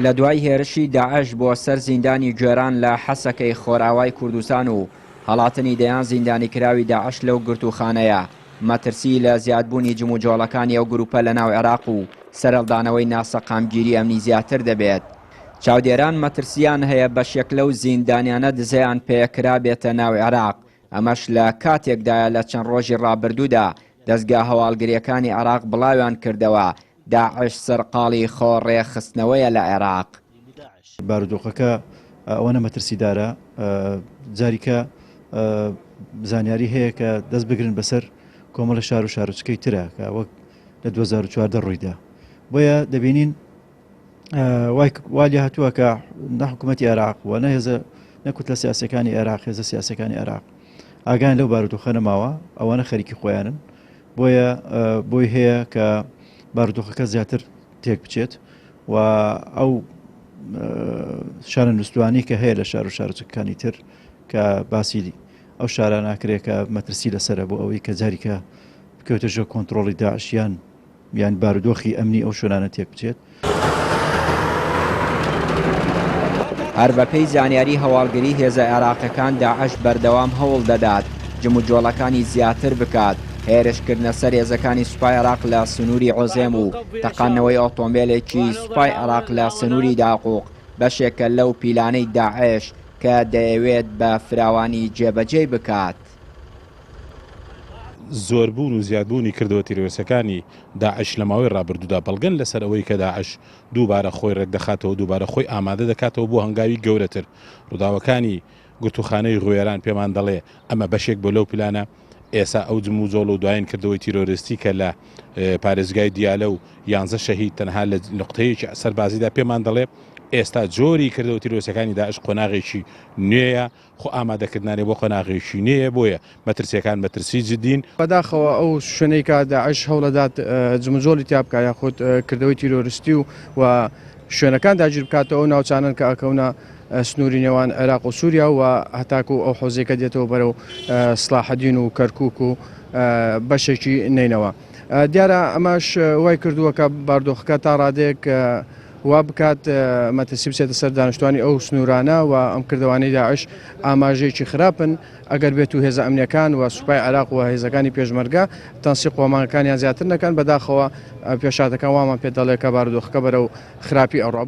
لە دوای هێرشی داعش بۆ سەر زیندانی گوێران لە حەسەکەی خۆرئاوای کوردستان و هەڵاتنی دەیان زیندانیکراوی داعش لەو گرتووخانەیە، مەترسی لە زیادبوونی جموجۆڵەکانی ئەو گروپە لەناو عێراق و سەرهەڵدانەوەی ناسەقامگیری ئەمنی زیاتر دەبێت. چاودێران مەترسییان هەیە بەشێک لەو زیندانیانە دزەیان پێکرابێتە ناو عێراق، ئەمەش لە کاتێکدایە لە چەند ڕۆژی ڕابردوودا دەزگا هەواڵگرییەکانی عێراق بڵاویان کردەوە داعش سەرقاڵی خۆ ڕێکخستنەوەیە لە عێراق. بارودۆخەکە ئەوەنە مەترسیدارە جاریکە زانیاری هەیە کە دەست بگرن بەسەر کۆمەڵە شار و شارۆچکەی ترە کە وەک لە 2014 ڕوویدا بۆیە دەبینین وا لێ هاتووە کە نە حکوومەتی عێراق و نە هێزە نە کوتلە سیاسەکانی عێراق هێزە سیاسەکانی عێراق ئاگان لەو بارودۆخە نەماوە ئەوانە خەریکی خۆیانن بۆیە بۆی هەیە کە بارودۆخەکە زیاتر تێک بچێت و ئەو شارە نووسوانی کە هەیە لە شار و شارۆچکەکانی تر کە باسی ئەو شارە ناکرێت کە مەترسی لەسرە بۆ ئەوەی کە جاریکە بکەوتە ژێر کۆنتترۆڵی داعشیان یان بارودۆخی ئەمنی ئەو شوێنانە تێکبچێت. هەر بەپێی زانیاری هەواڵگری هێزە عێراقیەکان داعش بەردەوام هەوڵ دەدات جموجۆڵەکانی زیاتر بکات، هێرشکردنە سەر هێزەکانی سوپای عێراق لە سنووری عوزێم و تەقاندنەوەی ئۆتۆمبێلێکی سوپای عێراق لە سنووری داقوق بەشێکە لەو پیلانەی داعش کە دەیەوێت بە فراوانی جێبەجێی بکات. زۆربوون و زیادبوونی کردەوە تیرۆریستەکانی داعش لە ماوەی ڕابردوودا بەڵگەن لەسەر ئەوەی کە داعش دووبارە خۆی ڕێکدەخاتەوە، دووبارە خۆی ئامادە دەکاتەوە بۆ هەنگاوی گەورەتر. ڕووداوەکانی گرتووخانەی غوێران پێمان دەڵێ ئەمە بەشێک بووە لەو پلانە. ئێستا ئەو جموجۆڵ و دوایین کردەوەی تیرۆریستی کە لە پارێزگای دیالە و یانزە شەهید تەنها لە نوقتەیەکی سەربازیدا پێمان دەڵێ ئێستا جۆری کردەوە تیرۆریستەکانی داعش قۆناغێکی نوێیە. خۆ ئامادەکردنانە بۆ قۆناغێکی نوێیە، بۆیە مەترسییەکان مەترسی جدین. بەداخەوە ئەو شوێنەی کە داعش هەوڵەدات جموجۆڵی تیا بکات یاخود کردەوەی تیرۆرستی و و شوێنەکان داگیر بکاتەوە ئەو ناوچانەن کە ئەکەونە سنووری نێوان عێراق و سووریا و هەتاکو ئەو حوزەی کە دێتەوە بەرەو سڵاحەدین و کەرکوک و بەشێکی نەینەوا. دیارە ئەمەش وای کردووە کە باردۆخەکە تا ڕادەیەک وا بکات مەترسی بچێتە سەر دانیشتوانی ئەو سنوورانە و ئەم کردەوانەی داعش ئاماژەیەکی خراپن ئەگەر بێت و هێزە ئەمنیەکان و سوپای عێراق و هێزەکانی پێشمەرگە تەنسیق و ئەمانەکانیان زیاتر نەکەن بەداخەوە پێشهاتەکان وامان پێ دەڵێ کە بارودۆخەکە بەرەو خراپی ئەڕوا.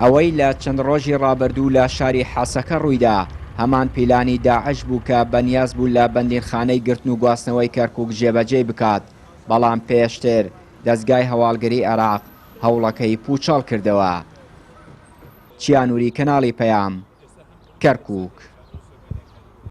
ئەوەی لە چەند ڕۆژی ڕابردوو لە شاری حەسەکە ڕوویدا، هەمان پیلانی داعش بوو کە بەنیاز بوو لە بەندینخانەی گرتن و گواستنەوەی کەرکوک جێبەجێی بکات، بەڵام پێشتر دەزگای هەواڵگری عێراق هەوڵەکەی پووچەڵ کردەوە. چیا نوری کەناڵی پەیام، کەرکوک.